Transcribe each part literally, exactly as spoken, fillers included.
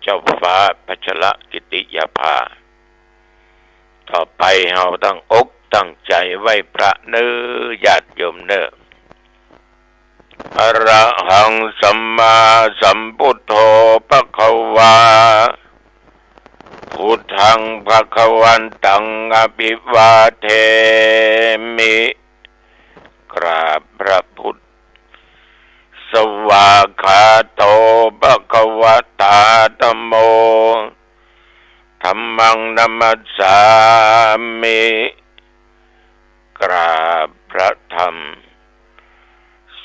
เจ้าฟ้าพัชรกิติยาภา ต่อไปเฮาตั้งอกตั้งใจ๋ไหว้พระเน้อ ญาติโยมเน้อ อะระหังสัมมาสัมพุทโธภะคะวา พุทธังภะคะวันตังอะภิวาเทมิ กราบพระพุทธ สวากขาโตภะคะวะตาธัมโม ธัมมังนะมัสสามิ กราบพระธรรม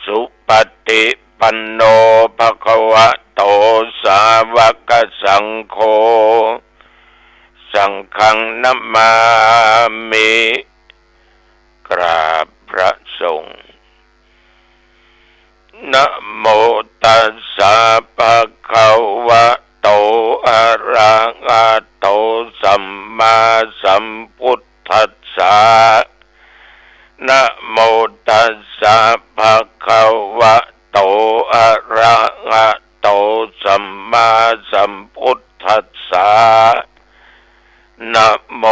สุปฏิปันโนภะคะวะโต สาวกสังโฆ สังฆังนะมามิ กราบพระสงฆ์ นะโมตัสสะภะคะวะโต อะระหะโต สัมมาสัมพุทธัสสะ นะโมตัสสะภะคะวะโต อะระหะโต สัมมาสัมพุทธัสสะ นะโม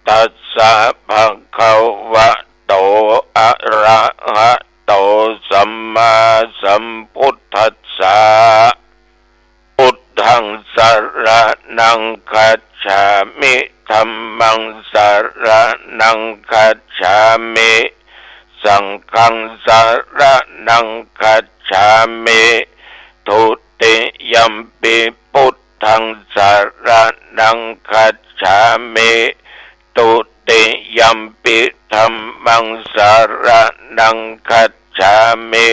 ตัสสะภะคะวะโต อะระหะโต สัมมาสัมพุทธัสสะ พุทธังสะระณังคัจฉามิ ธัมมังสะระณังคัจฉามิ สังฆังสะระณังคัจฉามิ ทุติยัมปิพุทธังสะระณังคัจฉามิ ทุติยัมปิธัมมังสะระณังคัจฉามิ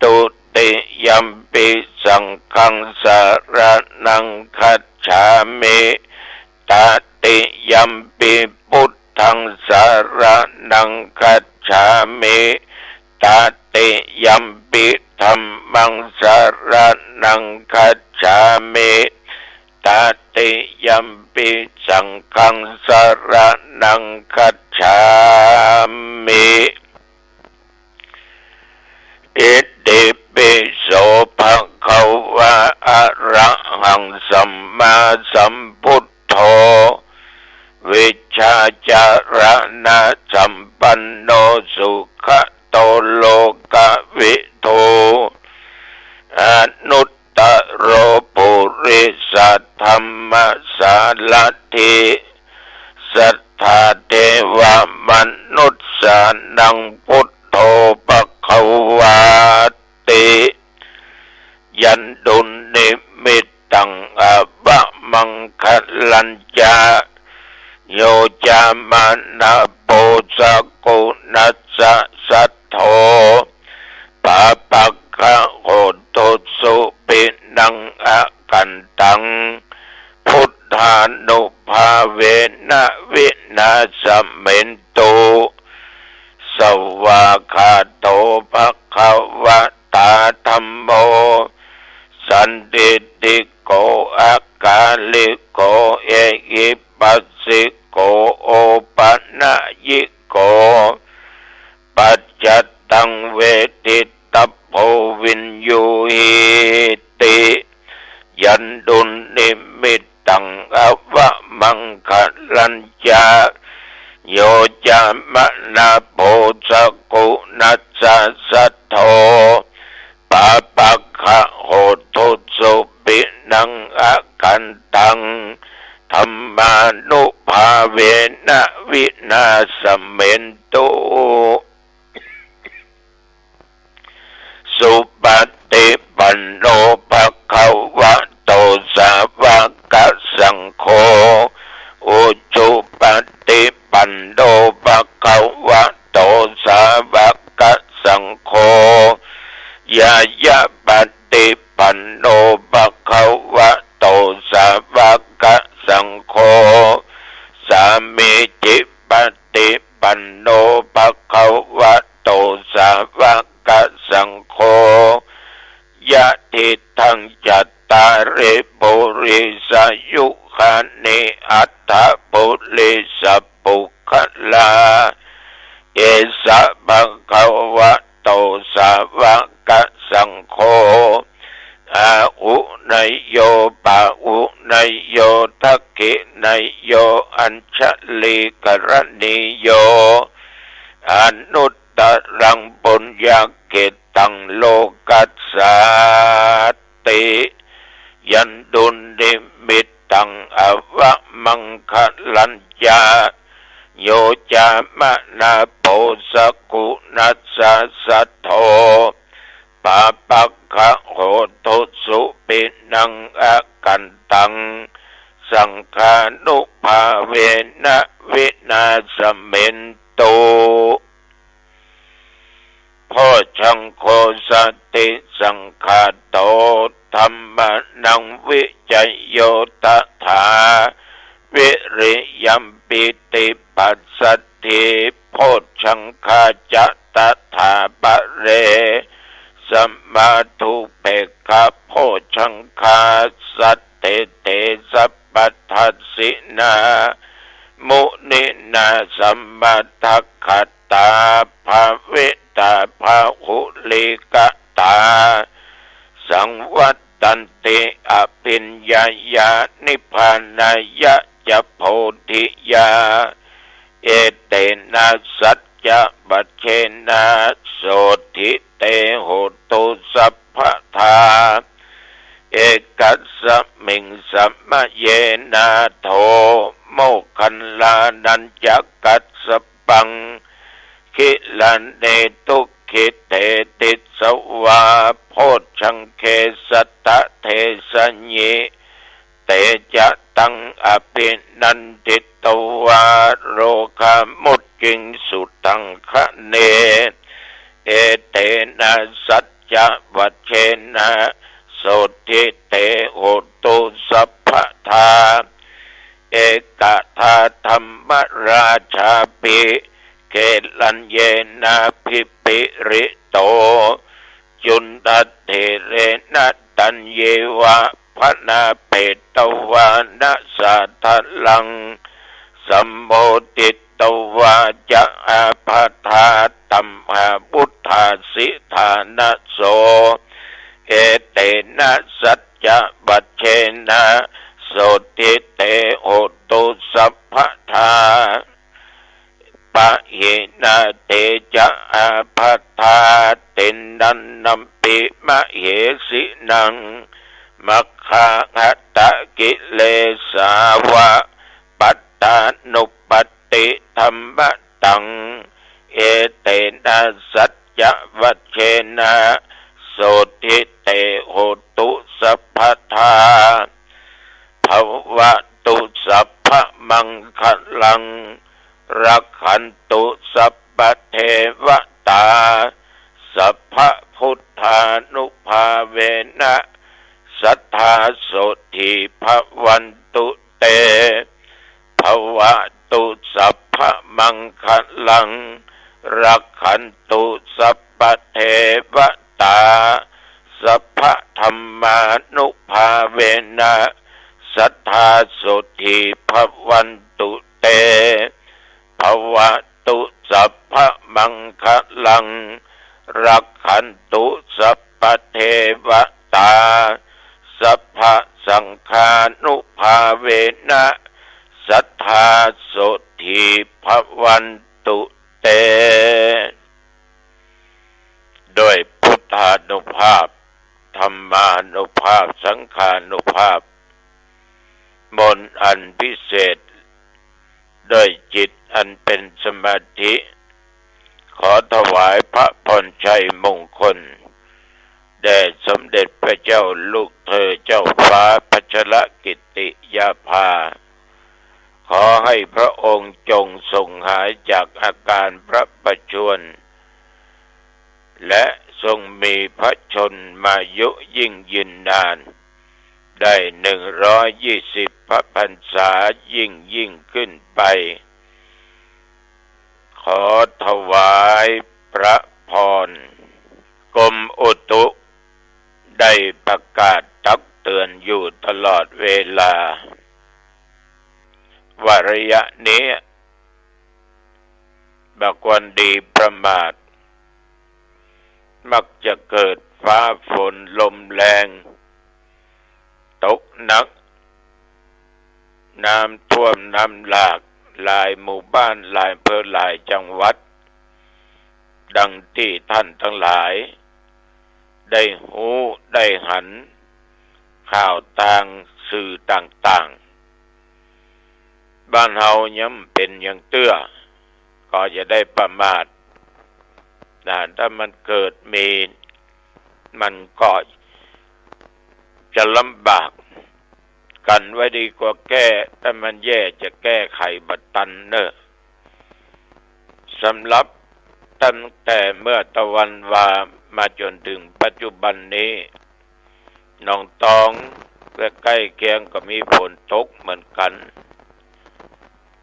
ทุติยัมปิสังฆังสะระณังคัจฉามิ ตติยัมปิพุทธังสะระณังคัจฉามิ ตติยัมปิธัมมังสะระณังคัจฉามิ ตติยัมปิสังฆังสะระณังคัจฉามิ อิติปิโสภะคะวะ อะระหังสัมมาสัมพุทโธ วิชชาจารณะสัมปันโน สุขะโตโลกะวิทู อนุตตโรปุริสะธัมมะสารัตถิ สัทธาเทวะมนุสสานัง พุทโธภะคะวาติ ยันตุนนิมิตตัง อะวะมังคะลัญจะ โย จามะนะ โพ สะกุณัสสะ สัทโธ ปาปะกะโหตุ สุปินัง อะกันตัง พุทธานุภาเวนะ วินาสะเมนตุ สวากขาโตภะคะวะตา ธัมโม สันทิฏฐิโก อะกาลิโก เอหิปัสสิโก โอปะนะยิโก ปัจจัตตัง เวทิตตะโพ วิญญูหิติ ยันตุนนิมิตตัง อะวะมังคะลัญจะ โย จามะนะ โพ สะกุณัสสะ สัทโธ ปาปะกะโหตุ สุปินัง อะกันตัง ธัมมานุภาเวนะ วินาสะเมนตุ สุปะฏิปันโน ภะคะวะโต สาวะกะสังโฆ อุจุปะฏิปันโน ภะคะวะโต สาวะกะสังโฆ ญาญะปะฏิปันโน ภะคะวะโต สาวะกะสังโฆ สามีจิปะฏิปันโน ภะคะวะโต สาวะกะสังโฆ ยะทิฏฐัง จัตตาริ ปุริสายุคานิ อัฏฐะ ปุริสะปุคคลา เอสะ ภะคะวะโต สาวะกะสังโฆ อาหุเนยโย ปาหุเนยโย ทักขิเนยโย อัญชลีกรณีโย อนุตตรังปุญญเขตตัง โลกัสสาติ ยันตุนนิมิตตัง อวมังคลัญจะ โยจามะนาโป สกุณัสสะสัทโธ ปาปักขะโหตุ สุปิณังอกันตัง สังฆานุภาเวนะ วินาสเมนตุ โพชฌังโค สติสังขาโต ธัมมานังวิจโย ตถาวิริยัมปิติปัสสัทธิ โพชฌังคาจะ ตถาปะเร สมาธุเปกขะโพชฌังคา สัตเตเต สัพพัทธัสสินา มุนินา สมะทักขะตา ภาวิตา พาหุลีกะตา สังวัตตันติ อภิญญายา นิพพานายะจะ โพธิยา เอเตนะ สัจจะวัจเชนะ โสตถิเต โหตุ สัพพะทา เอกัสสมิง สมะเย นาโถ โมคคัลลานัญจะกัสสปัง กิลาเน ทุกขิเต ติสสะวา โพชฌังเข สัตตะเทสะยิ เตจะตัง อภินันทิตวา โรคามุจจิง สุทังคะเน เอเตนะ สัจจะวัจเชนะ โสตถิเต โหตุ สัพพะทา เอกะทา ธัมมราชาปิ เกลัญเยนะ ภิปริโต จุณฑะเถเรนะ ตัญเยวะ พนาเปตวานะ สาทะลัง สัมโมทิตวาจะ อาภาธา ตัมหาวุฏฐาสิฐานะโส เอเตนะ สัจจะวัจเชนะ โสตถิเต โหตุ สัพพะทา ปะหินา เตจะ อาภาธา ติณณัมปิ มะเหสินัง มัคคาหะตะกิเลสาวะ ปัตตานุปัตติธัมมะตัง เอเตนะ สัจจะวัจเชนะ โสตถิเต โหตุ สัพพะทา ภะวะตุ สัพพะมังคะลัง รักขันตุ สัพพะเทวะตา สัพพะพุทธานุภาเวนะ สัตถา โสตถิ ภะวันตุ เต ภะวะตุ สัพพะมังคะลัง รักขันตุ สัพพะเทวะตา สัพพะธัมมานุภาเวนะ สัตถา โสตถิ ภะวันตุ เต ภะวะตุ สัพพะมังคะลัง รักขันตุ สัพพะเทวะตา สัพพะสังฆานุภาเวนะ สัตถา โสตถิ ภะวันตุ เต ด้วยพุทธานุภาพ ธัมมานุภาพ สังฆานุภาพ มนต์อันพิเศษ ด้วยจิตอันเป็นสมาธิ ขอถวายพระพรชัยมงคล แด่สมเด็จพระเจ้าลูกเธอเจ้าฟ้าพัชรกิติยาภา ขอให้พระองค์จงทรงหายจากอาการพระประชวร และทรงมีพระชนมายุยิ่งยืนนาน ได้หนึ่งร้อยยี่สิบพระพรรษายิ่งยิ่งขึ้นไป ขอถวายพระพร กรมอุตุได้ประกาศตักเตือนอยู่ตลอดเวลา ว่าระยะนี้ บ่ควรดีประมาท มักจะเกิดฟ้าฝนลมแรง ตกหนัก น้ำท่วมน้ำหลาก หลายหมู่บ้าน หลายอำเภอ หลายจังหวัด ดังตี้ท่านตังหลายได้ฮู้ได้หันข่าวตางสื่อต่างๆ บ้านเฮายังเป๋นอย่างเตื้อ ก็อย่าได้ประมาทนะ ถ้ามันเกิดมี มันก็จะลำบาก กั๋นไว้ดีกว่าแก้ ถ้ามันแย่จะแก้ไขบ่ตันเน่อ สำหรับตั้งแต่เมื่อตะวันวามาจ๋นเถิงปัจจุบันนี้ หนองตองและใก้เคียงก็มีฝนตกเหมือนกั๋น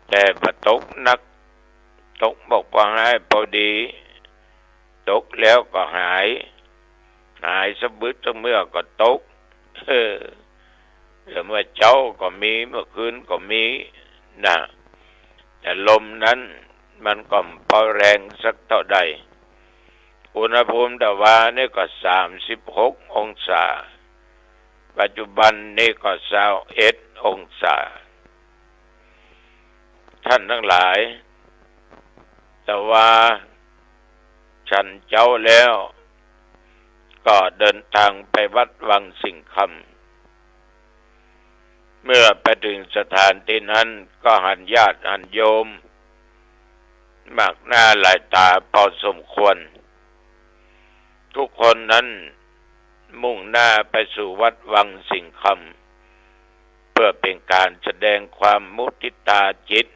แต่บ่ตกหนัก ตกหมกพอหายพอดี ตกแล้วก็หาย หายสะบึดสะเมือก็ตก เออ เดี๋ยวเมื่อเจ๊าก็มี เมื่อคืนก็มีนะ แต่ลมนั้นมันก็บ่แรงสักเต้าใด อุณหภูมิตะวานี่ก็สามสิบหกองศา ปัจจุบันนี้ก็ซาวเอ็ดองศา ท่านตังหลาย ตะวาฉันเจ๊าแล้ว ก็เดินตางไปวัดวังสิงห์คำ เมื่อไปเถิงสถานตี้นั้นก็หันญาติหันโยม มากหน้าหลายต๋าพอสมควร ทุกคนนั้นมุ่งหน้าไปสู่วัดวังสิงห์คำ เพื่อเป๋นก๋านแสดงความมุทิตาจิต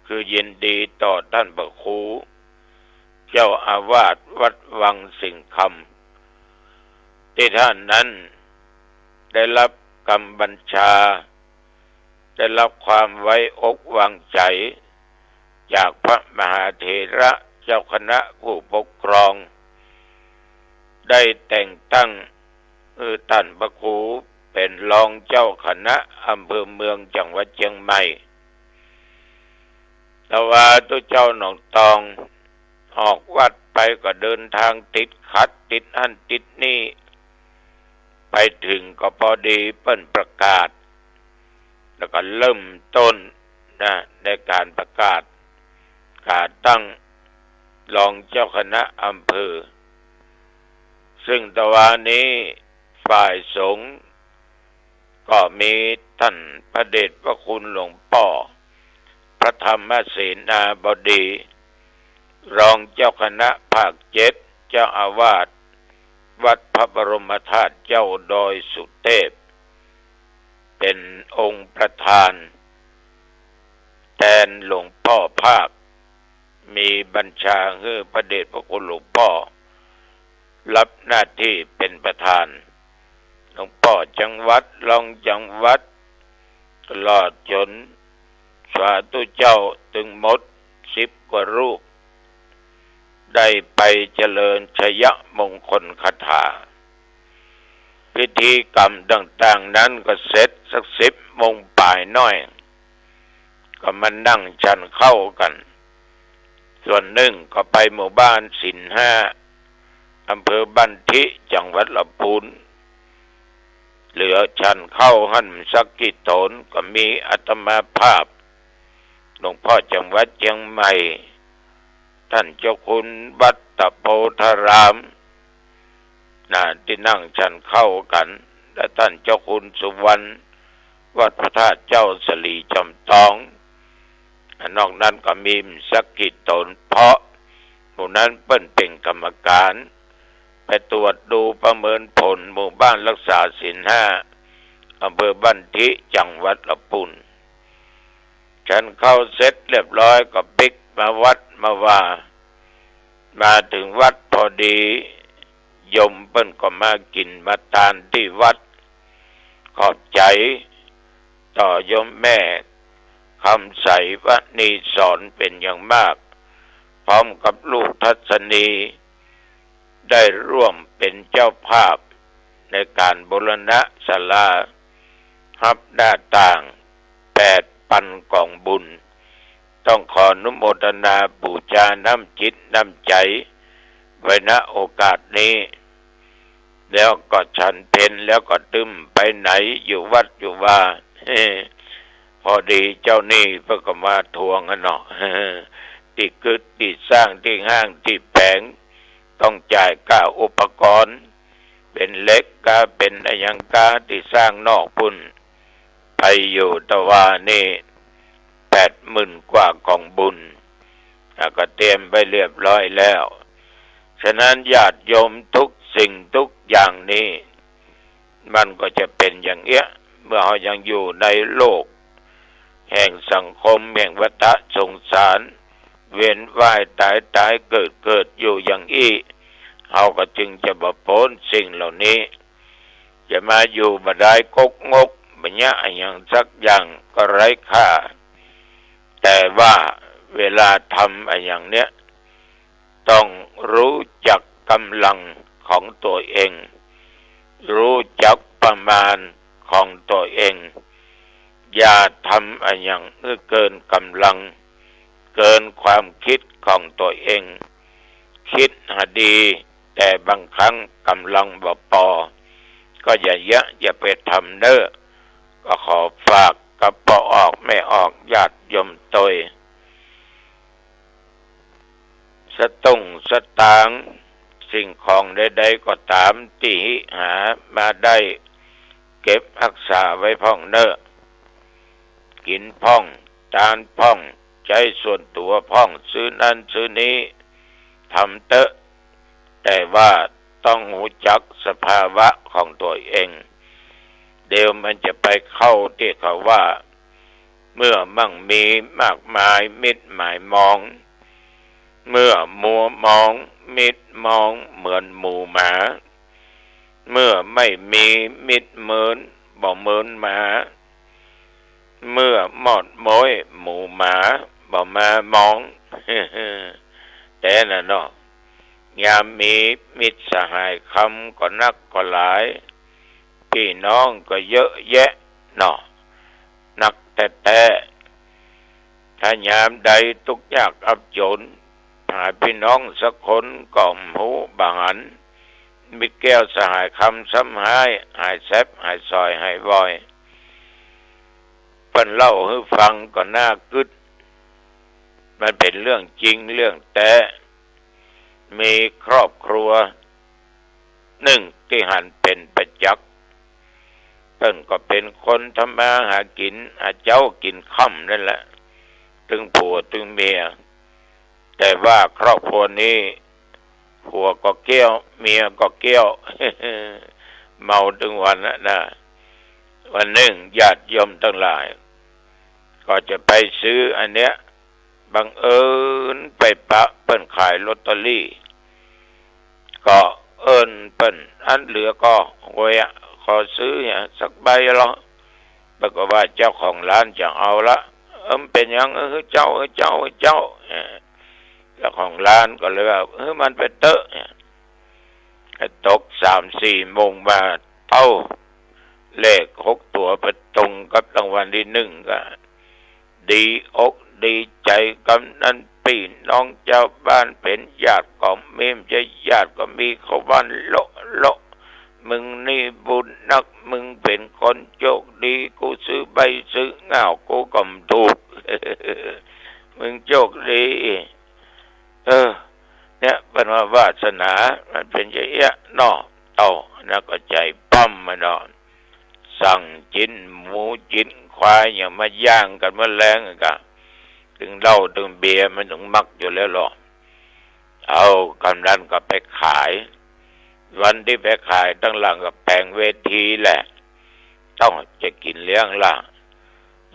คือยินดีต่อต้านพระครู เจ้าอาวาสวัดวังสิงห์คำ ตี้ต้านนั้นได้ฮับกำบัญชา ได้ฮับความไว้อกวางใจ๋ จากพระมหาเถระเจ้าคณะผู้ปกครอง ได้แต่งตั้ง เอ่อ ต้านพระครูเป๋นรองเจ้าคณะอำเภอเมืองจังหวัดเจียงใหม่ ตะวาตุ๊เจ้าหนองตอง ออกวัดไปก็เดินตางติดขัดติดหั้นติดนี่ ไปเถิงก็พอดีเปิ้นประกาศ แล้วก็เริ่มต้นนะ ในก๋านประกาศก๋านตั้งรองเจ้าคณะอำเภอ ซึ่งตะวานี้ฝ่ายสงฆ์ก็มีต้านพระเดชพระคุณหลวงป้อ พระธรรมเสนาบดี รองเจ้าคณะภาคเจ็ด เจ้าอาวาสวัดพระบรมธาตุเจ้าดอยสุเทพ เป๋นองค์ประธาน แตนหลวงป้อภาค มีบัญชาหื้อพระเดชพระคุณหลวงป้อ ฮับหน้าตี้เป๋นประธาน หลวงป้อจังหวัด รองจังหวัด ตลอดจ๋นสาธุเจ้าตึงหมดสิบกว่ารูป ได้ไปเจริญชยมงคลคาถา พิธีกรรมต่างๆ นั้นก็เสร็จสักสิบโมงป๋ายน้อย ก็มานั่งฉันข้าวกั๋น ส่วนนึ่งก็ไปหมู่บ้านศีลห้า อำเภอบ้านทิ จังหวัดลำพูน เหลือฉันข้าวหั้นสักกิโตน ก็มีอาตมาภาพ หลวงป้อจังหวัดเจียงใหม่ ต้านเจ้าคุณวัดตะโพธาราม นะ ตี้นั่งฉันข้าวกั๋น และต้านเจ้าคุณสุวรรณ วัดพระธาตุเจ้าสะหลีจอมตอง นอกนั้นก็มีสักกิโตน เพราะหมู่นั้นเปิ้นเป๋นกรรมก๋าน ไปตรวจดูประเมินผลหมู่บ้านฮักษาศีลห้า อำเภอบ้านทิ จังหวัดลำพูน ฉันข้าวเสร็จเรียบร้อยก็ปิ๊กมาวัดมาวา มาเถิงวัดพอดี โยมเปิ้นก็มากิ๋นมาตานตี้วัด ขอบใจ๋ต่อโยมแม่คำใสวณีสอนเป๋นอย่างมาก พร้อมกับลูกทัศนี ได้ร่วมเป๋นเจ้าภาพในก๋านบูรณะศาลา ฮับหน้าต่างแปดปันก๋องบุญ ต้องขออนุโมทนาปู๋จาน้ำจิตน้ำใจ๋ไว้ ณ โอกาสนี้ แล้วก็ฉันเพลแล้วก็ตึ้มไปไหน อยู่วัดอยู่วา พอดีเจ้าหนี้เปิ้นก็มาทวงอะเนาะ ตี้กึ๊ด ตี้สร้าง ตี้ห้าง ตี้แป๋ง ต้องจ่ายก้าอุปกรณ์ เป๋นเหล็กก้า เป๋นอะหยังก้า ตี้สร้างนอกปู้น ไปอยู่ตะวานี่ แปดหมื่นกว่าก๋องบุญ อ่ะ ก็เตรียมไว้เรียบร้อยแล้ว ฉะนั้นญาติโยมทุกสิ่งทุกอย่างนี้ มันก็จะเป๋นอย่างเอี้ย เมื่อเฮายังอยู่ในโลกแห่งสังคมแห่งวัฏฏะสงสาร เวียนว่ายตาย ตายเกิด เกิดอยู่อย่างอี้ เฮาก็จึงจะบ่ป๊นสิ่งเหล่านี้ จะมาอยู่บ่ได้ก๊กงก บ่เยียะอะหยังสักอย่างก็ไร้ค่า แต่ว่าเวลาทำอะหยังเนี้ย ต้องรู้จักก๋ำลังของตั๋วเอง รู้จักประมาณของตั๋วเอง อย่าทำอะหยังหื้อเกินก๋ำลัง เกินความกึ๊ดของตั๋วเอง กึ๊ดหาดี แต่บางครั้งก๋ำลังบ่ปอ ก็อย่าเยียะ อย่าไปทำเน้อ ก็ขอฝากกับป้อออกแม่ออกญาติโยมตวย สตุ้งสตางค์ สิ่งของใดๆ ก็ต๋าม ตี้หามาได้ เก็บฮักษาไว้พ่องเน้อ กิ๋นพ่อง ตานพ่อง ใจ๊ส่วนตั๋วพ่อง ซื้อนั้นซื้อนี้ ทำเต๊อะ แต่ว่าต้องฮู้จักสภาวะของตั๋วเอง เดี๋ยวมันจะไปเข้าตี้เขาว่า เมื่อมั่งมีมากมายมิตรหมายมอง เมื่อมัวมองมิตรมองเหมือนหมูหมา เมื่อไม่มีมิตรเมินบ่เมินหมา เมื่อมอดม้อยหมูหมาบ่มามอง แต่น่ะเนาะ ยามมีมิตรสหายคำก็นักก็หลาย ปี้น้องก็เยอะแยะเนาะ นักแต๊ๆ ถ้ายามใดตุ๊กยากอับจ๋น หาปี้น้องสักคนก็บ่ฮู้บ่หัน มิตรแก้วสหายคำซ้ำฮ้าย หายแซบ หายสอย หายวอย เปิ้นเล่าหื้อฟังก็น่ากึ๊ด มันเป๋นเรื่องจริงเรื่องแต๊ มีครอบครัวนึ่งตี้หันเป๋นประจักษ์ เปิ้นก็เป๋นคนทำมาหากิ๋น หาเจ๊ากิ๋นค่ำนั่นแหละ ตึงผัวตึงเมีย แต่ว่าครอบครัวนี้ ผัวก็เกี้ยว เมียก็เกี้ยว เมาตึงวันนะนะ วันนึ่งญาติโยมตังหลาย ก็จะไปซื้ออันเนี้ย บังเอิญไปปะเปิ้นขายลอตเตอรี่ ก็เอิ้นเปิ้น อันเหลือก็ โอ้ยอะ ขอซื้อเนี่ยสักใบลอ เปิ้นก็ว่าเจ้าของร้านจะเอาละ เออ มันเป๋นหยัง เออ หื้อเจ้า หื้อเจ้า หื้อเจ้า เออ เจ้าของร้านก็เลยว่า หื้อมันไปเต๊อะเนี่ย ตกสามสี่โมงมา เต้า เลขหกตั๋วไปตรงกับรางวัลตี้นึ่งก็ ดีอกดีใจ๋ กำนัน ปี้น้องจาวบ้าน เป๋นญาติก็มี บ่ใจ้ญาติก็มี เข้าบ้านโละโละ มึงนี่บุญนัก มึงเป๋นคนโจคดี กูซื้อใบซื้อง่าว กูก็บ่ถูก มึงโจคดี เออ เนี่ย เปิ้นว่าวาสนา มันเป๋นจะเอี้ยเนาะ เต้า นักก็ใจ๋ป้ำมาเนาะ สั่งจิ๊นหมูจิ๊นควายหยังมาย่างกั๋นเมื่อแลงกะ ตึงเหล้าตึงเบียร์มันตึงมักอยู่แล้วลอ เอา กำนันก็ไปขาย วันตี้ไปขายตังหลังก็แป๋งเวทีแหละ ต้องจะกิ๋นเลี้ยงละ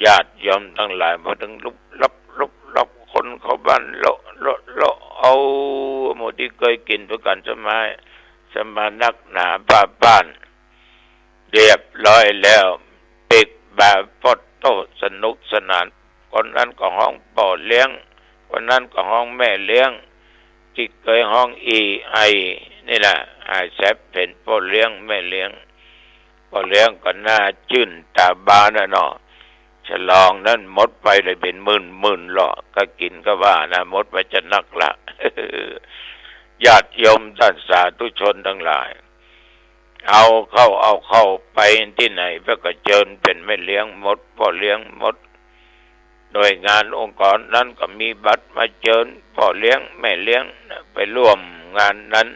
ญาติโยมตังหลายมาตึงลุบลับลุบลับ คนเข้าบ้านโละโละโละ เอา หมู่ตี้เกยกิ๋นตวยกั๋นสมา สมานักหนาป้าบ้าน เรียบร้อยแล้ว ปิ๊กบาร์ โฟโต้ สนุกสนาน คนนั้นก็ฮ้องป้อเลี้ยง คนนั้นก็ฮ้องแม่เลี้ยง ตี้เกยฮ้องอีไอ นี่แหละ หายแซบเป๋นป้อเลี้ยงแม่เลี้ยง ป้อเลี้ยงก็หน้าจื้นต๋าบานน่ะเนาะ ฉลองนั้นหมดไปเลยเป๋นหมื่นๆ ลอ ก็กิ๋นก็ว่านะ หมดไปจะนักละ ญาติโยมต้านสาธุชนตังหลาย เอาเข้า เอาเข้า ไปตี้ไหนเปิ้นก็เจิญเป๋นแม่เลี้ยงหมด ป้อเลี้ยงหมด หน่วยงานองค์กรนั้นก็มีบัตรมาเจิญป้อเลี้ยงแม่เลี้ยงนะ ไปร่วมงานนั้น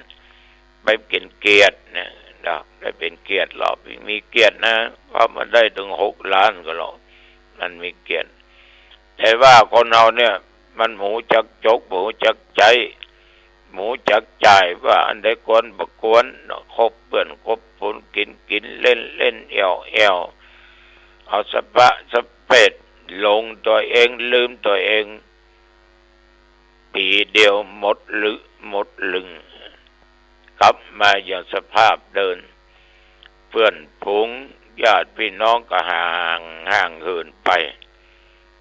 ไปเป๋นเกียรตินะ นะ ได้เป๋นเกียรติลอ มีเกียรตินะ เพราะมันได้ตึงหกล้านก็ลอ มันมีเกียรติ แต่ว่าคนเฮาเนี่ย มันบ่ฮู้จักจก บ่ฮู้จักใจ๊ บ่ฮู้จักจ่าย ว่าอันใดควรบ่ควรเนาะ คบเปื้อนคบฝูง กิ๋นกิ๋น เล่นเล่น แอ่วแอ่ว เอาสะปะสะเปด หลงตั๋วเอง ลืมตั๋วเอง ปี๋เดียวหมดลึ หมดลึง กลับมาอย่างสภาพเดิม เปื้อนฝูงญาติพี่น้องก็ห่าง ห่างเหินไป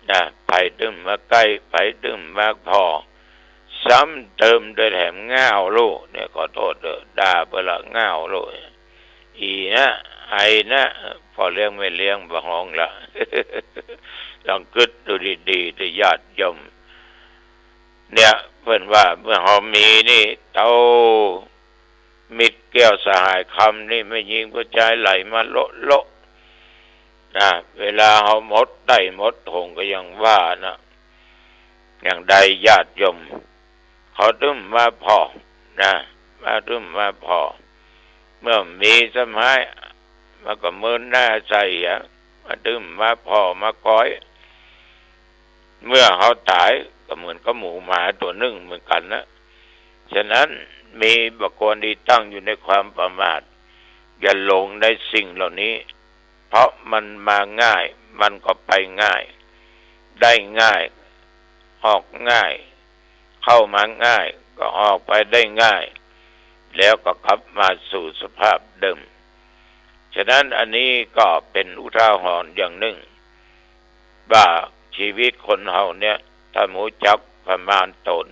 นะ ใผตึงมาใก้ ใผตึงมาผ่อ ซ้ำเติมโดยแถมง่าวโลด เนี่ย ขอโต้ษเต๊อะ ด่าเปิ้นละง่าวโลด อี๋นะ ไอ้นะ ป้อเลี้ยงแม่เลี้ยงบ่ฮ้องละ ลองกึ๊ดดูดีๆ เต๊อะญาติโยม เนี่ย เปิ้นว่าเมื่อเฮามีนี่ เต้ามิตรแก้วสหายคำนี่ แม่ญิงผู้จายไหลมาโละๆ นะ เวลาเฮาหมดไต้หมดถงก็ยังว่านะ อย่างใดญาติโยม เขาตึงมาผ่อนะ มาตึงมาผ่อ เมื่อมีสหาย มันก็เมินหน้าใส่อะ มาตึงมาผ่อมาคอย เมื่อเฮาต๋ายก็เหมือนกับหมูหมาตั๋วนึ่งเหมือนกั๋นนะ ฉะนั้นมีบ่ควรตี้ตั้งอยู่ในความประมาท อย่าหลงในสิ่งเหล่านี้ เพราะมันมาง่าย มันก็ไปง่าย ได้ง่าย ออกง่าย เข้ามาง่าย ก็ออกไปได้ง่าย แล้วก็กลับมาสู่สภาพเดิม ฉะนั้นอันนี้ก็เป๋นอุทาหรณ์อย่างนึ่ง ว่าชีวิตคนเฮาเนี่ย ถ้าบ่ฮู้จักประมาณต๋น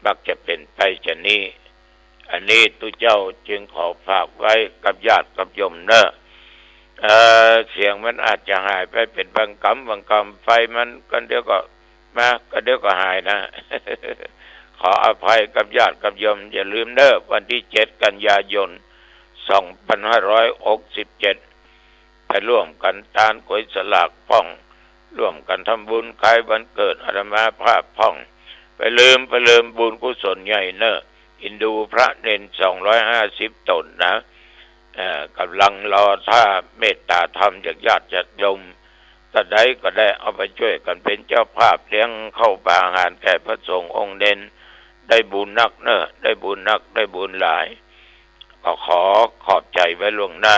มักจะเป๋นไปจานี้ อันนี้ตุ๊เจ้าจึงขอฝากไว้กับญาติกับโยมเน่อ เอ่อ เสียงมันอาจจะหายไปเป๋นบางกำบางกำ ไฟมันก็เดี๋ยวก็มา ก็เดี๋ยวก็หายนะ ขออภัยกับญาติกับโยม อย่าลืมเน่อ วันตี้เจ็ดกันยายน สองปันห้าร้อยหกสิบเจ็ด ไปร่วมกั๋นตานก๋วยสลากพ่อง ร่วมกั๋นทำบุญคล้ายวันเกิดอาตมาภาพพ่อง ไปเริ่ม ไปเริ่มบุญกุศลใหญ่เน่อ อินดูพระเณรสองร้อยห้าสิบต๋นนะ เอ่อ ก่ำลังรอถ้าเมตต๋าธรรมจากญาติจากโยม ก็ได้ ก็ได้เอาไปจ้วยกั๋นเป๋นเจ้าภาพเลี้ยงข้าวปลาอาหารแก่พระสงฆ์องค์เณร ได้บุญนักเน่อ ได้บุญนัก ได้บุญหลาย ก็ขอขอบใจ๋ไว้ล่วงหน้า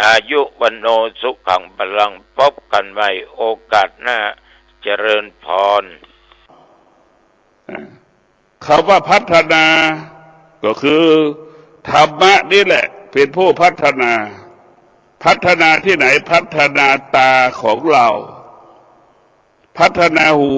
อายุ วัณโณ สุขัง พลัง พบกั๋นใหม่โอกาสหน้า เจริญพร คำว่าพัฒนาก็คือธรรมะนี่แหละเป๋นผู้พัฒนา พัฒนาตี้ไหน พัฒนาต๋าของเฮา พัฒนาหู